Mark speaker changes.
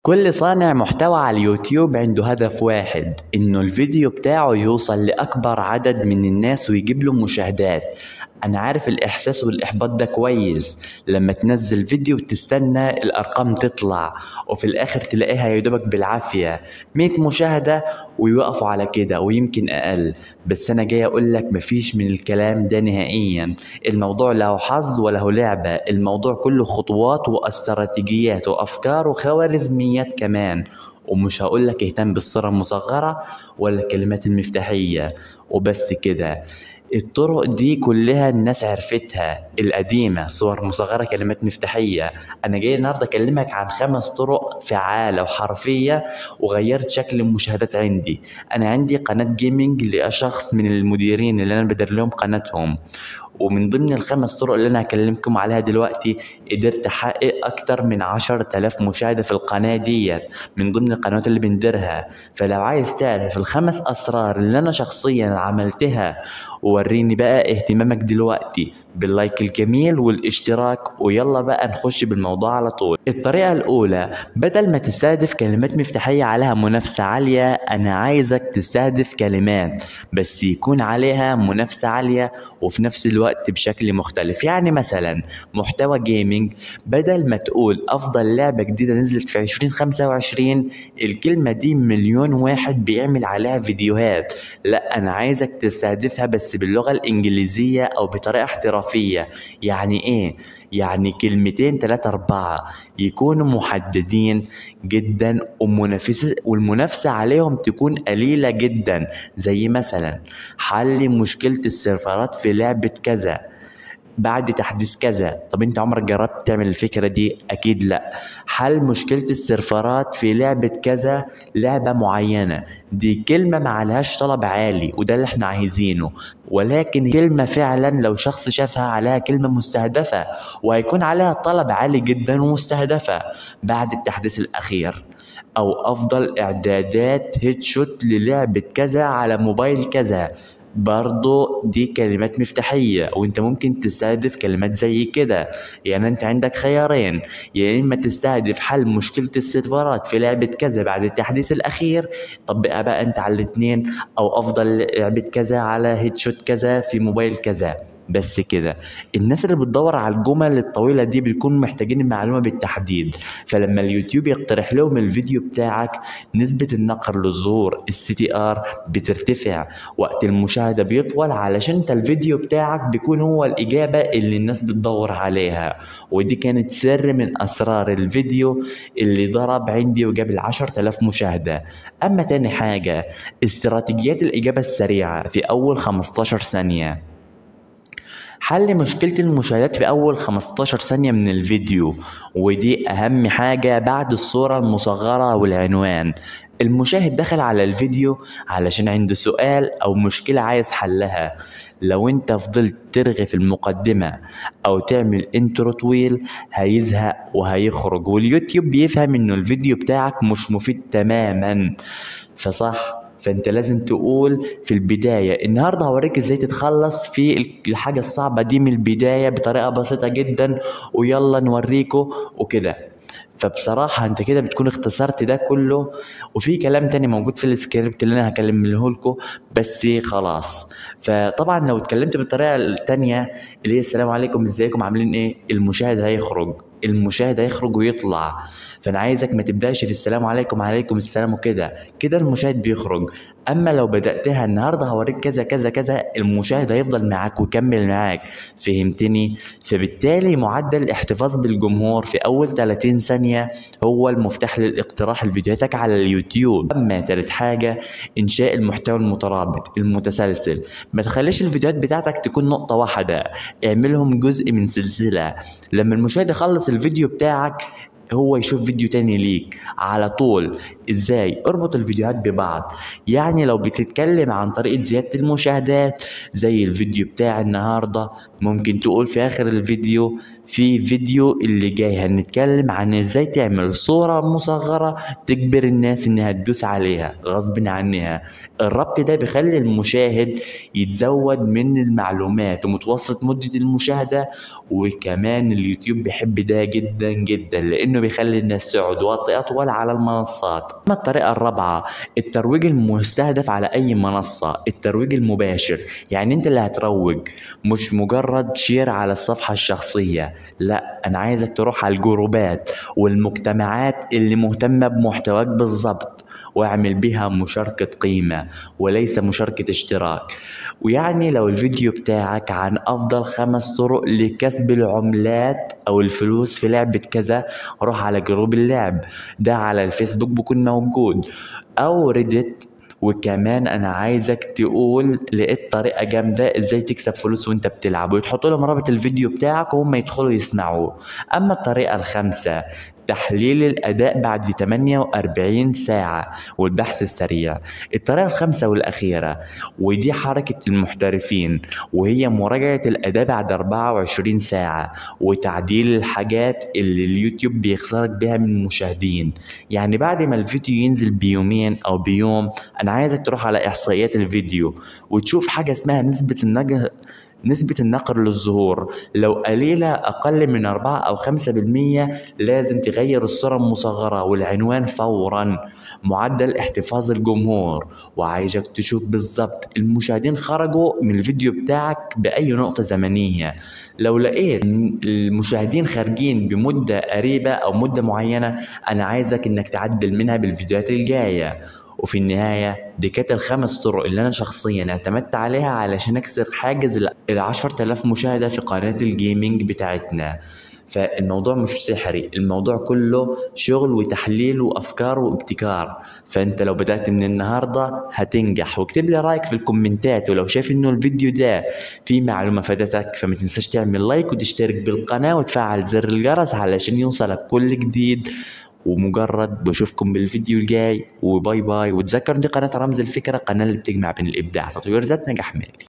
Speaker 1: كل صانع محتوى على اليوتيوب عنده هدف واحد، انه الفيديو بتاعه يوصل لأكبر عدد من الناس ويجيب له مشاهدات. انا عارف الاحساس والاحباط ده كويس لما تنزل فيديو وتستنى الارقام تطلع وفي الاخر تلاقيها يدوبك بالعافية 100 مشاهدة ويوقفوا على كده ويمكن اقل. بس انا جاي اقولك مفيش من الكلام ده نهائيا. الموضوع له حظ وله لعبة، الموضوع كله خطوات واستراتيجيات وافكار وخوارزميات كمان. ومش هقولك اهتم بالصورة المصغرة ولا الكلمات المفتاحية وبس كده. الطرق دي كلها الناس عرفتها القديمة، صور مصغرة، كلمات مفتاحية. أنا جاي النهاردة أكلمك عن 5 طرق فعالة وحرفية وغيرت شكل المشاهدات عندي. أنا عندي قناة gaming لشخص من المديرين اللي أنا بدير لهم قناتهم، ومن ضمن ال5 طرق اللي أنا هكلمكم عليها دلوقتي قدرت أحقق أكتر من 10,000 مشاهدة في القناة ديت من ضمن القنوات اللي بنديرها. فلو عايز تعرف ال5 أسرار اللي أنا شخصيا عملتها، وريني بقى اهتمامك دلوقتي بال like الجميل والاشتراك، ويلا بقى نخش بالموضوع على طول. الطريقة الأولى، بدل ما تستهدف كلمات مفتاحية عليها منافسة عالية، أنا عايزك تستهدف كلمات بس يكون عليها منافسة عالية وفي نفس الوقت بشكل مختلف. يعني مثلا محتوى gaming، بدل ما تقول أفضل لعبة جديدة نزلت في 2025، الكلمة دي مليون واحد بيعمل عليها فيديوهات، لا أنا عايزك تستهدفها بس باللغة الإنجليزية أو بطريقة احترافية. يعني إيه؟ يعني كلمتين 3 4 يكونوا محددين جدا والمنافسة عليهم تكون قليلة جدا، زي مثلا حل مشكلة السيرفرات في لعبة كذا بعد تحديث كذا. طب انت عمرك جربت تعمل الفكرة دي؟ اكيد لا. حل مشكلة السيرفرات في لعبة كذا، لعبة معينة، دي كلمة ما عليهاش طلب عالي وده اللي احنا عايزينه، ولكن كلمة فعلا لو شخص شافها عليها كلمة مستهدفة وهيكون عليها طلب عالي جدا ومستهدفة بعد التحديث الأخير. أو أفضل إعدادات headshot للعبة كذا على موبايل كذا، برضو دي كلمات مفتاحية وانت ممكن تستهدف كلمات زي كده. يعني انت عندك خيارين، يا اما تستهدف حل مشكلة السيرفرات في لعبة كذا بعد التحديث الاخير، طبقها بقى انت على الاتنين، او افضل لعبة كذا على headshot كذا في موبايل كذا. بس كده. الناس اللي بتدور على الجمل الطويلة دي بيكون محتاجين المعلومة بالتحديد، فلما اليوتيوب يقترح لهم الفيديو بتاعك نسبة النقر للظهور CTR بترتفع، وقت المشاهدة بيطول، علشان انت الفيديو بتاعك بيكون هو الإجابة اللي الناس بتدور عليها. ودي كانت سر من أسرار الفيديو اللي ضرب عندي وجاب 10,000 مشاهدة. أما تاني حاجة، استراتيجيات الإجابة السريعة في أول 15 ثانية. حل مشكلة المشاهدات في أول 15 ثانية من الفيديو، ودي أهم حاجة بعد الصورة المصغرة والعنوان. المشاهد دخل على الفيديو علشان عنده سؤال أو مشكلة عايز حلها. لو انت فضلت ترغي في المقدمة أو تعمل intro طويل هيزهق وهيخرج، واليوتيوب بيفهم إنه الفيديو بتاعك مش مفيد تماما. فصح، فانت لازم تقول في البداية النهاردة هوريك ازاي تتخلص في الحاجة الصعبة دي من البداية بطريقة بسيطة جدا، ويلا نوريكو وكده. فبصراحة انت كده بتكون اختصرت ده كله، وفي كلام تاني موجود في السكريبت اللي انا هكلمه لكم بس خلاص. فطبعا لو اتكلمت بالطريقة التانية اللي هي السلام عليكم ازيكم عاملين ايه، المشاهد هيخرج، المشاهد هيخرج ويطلع. فانا عايزك ما تبداش في السلام عليكم عليكم السلام وكده كده، المشاهد بيخرج. اما لو بداتها النهارده هوريك كذا كذا كذا، المشاهد هيفضل معاك ويكمل معاك، فهمتني؟ فبالتالي معدل الاحتفاظ بالجمهور في اول 30 ثانية هو المفتاح للاقتراح لفيديوهاتك على اليوتيوب. اما تالت حاجة، انشاء المحتوى المترابط المتسلسل. ما تخليش الفيديوهات بتاعتك تكون نقطة واحدة، اعملهم جزء من سلسلة. لما المشاهد يخلص الفيديو بتاعك هو يشوف فيديو تاني ليك على طول. ازاي؟ اربط الفيديوهات ببعض. يعني لو بتتكلم عن طريقة زيادة المشاهدات زي الفيديو بتاع النهاردة، ممكن تقول في اخر الفيديو في فيديو اللي جاي هنتكلم عن ازاي تعمل صورة مصغرة تجبر الناس انها تدوس عليها غصب عنها. الربط ده بيخلي المشاهد يتزود من المعلومات ومتوسط مدة المشاهدة وكمان اليوتيوب بيحب ده جدا جدا لانه بيخلي الناس تقعد وقت اطول على المنصات. اما الطريقة الرابعة، الترويج المستهدف على اي منصة، الترويج المباشر، يعني انت اللي هتروج، مش مجرد share على الصفحة الشخصية، لا، انا عايزك تروح على الجروبات والمجتمعات اللي مهتمة بمحتواك بالظبط، واعمل بها مشاركة قيمة وليس مشاركة اشتراك. ويعني لو الفيديو بتاعك عن أفضل 5 طرق لكسب العملات أو الفلوس في لعبة كذا، روح على جروب اللعب ده على الفيسبوك بيكون موجود، أو Reddit. وكمان انا عايزك تقول لقيت طريقه جامدة ازاي تكسب فلوس وانت بتلعب، وتحط لهم رابط الفيديو بتاعك وهم يدخلوا يسمعوه. اما الطريقة الخامسة، تحليل الاداء بعد 48 ساعة والبحث السريع. الطريقة الخامسة والاخيرة، ودي حركة المحترفين، وهي مراجعه الاداء بعد 24 ساعة وتعديل الحاجات اللي اليوتيوب بيخسرك بيها من المشاهدين. يعني بعد ما الفيديو ينزل بيومين او بيوم، انا عايزك تروح على احصائيات الفيديو وتشوف حاجة اسمها نسبة النقر للظهور. لو قليلة أقل من 4 أو 5% لازم تغير الصورة المصغرة والعنوان فورا. معدل احتفاظ الجمهور، وعايزك تشوف بالظبط المشاهدين خرجوا من الفيديو بتاعك بأي نقطة زمنية. لو لقيت المشاهدين خارجين بمدة قريبة أو مدة معينة، أنا عايزك إنك تعدل منها بالفيديوهات الجاية. وفي النهاية دي كانت ال5 طرق اللي أنا شخصيا اعتمدت عليها علشان أكسر حاجز 10,000 مشاهدة في قناة ال gaming بتاعتنا. فالموضوع مش سحري، الموضوع كله شغل وتحليل وأفكار وابتكار. فأنت لو بدأت من النهاردة هتنجح. واكتب لي رأيك في الكومنتات، ولو شايف إنه الفيديو ده فيه معلومة فادتك فما تنساش تعمل like وتشترك بالقناة وتفعل زر الجرس علشان يوصلك كل جديد. ومجرد بشوفكم بالفيديو الجاي، و bye bye. وتذكر دي قناة رمز الفكرة، قناة اللي بتجمع بين الإبداع، تطوير ذات، نجاح مالي.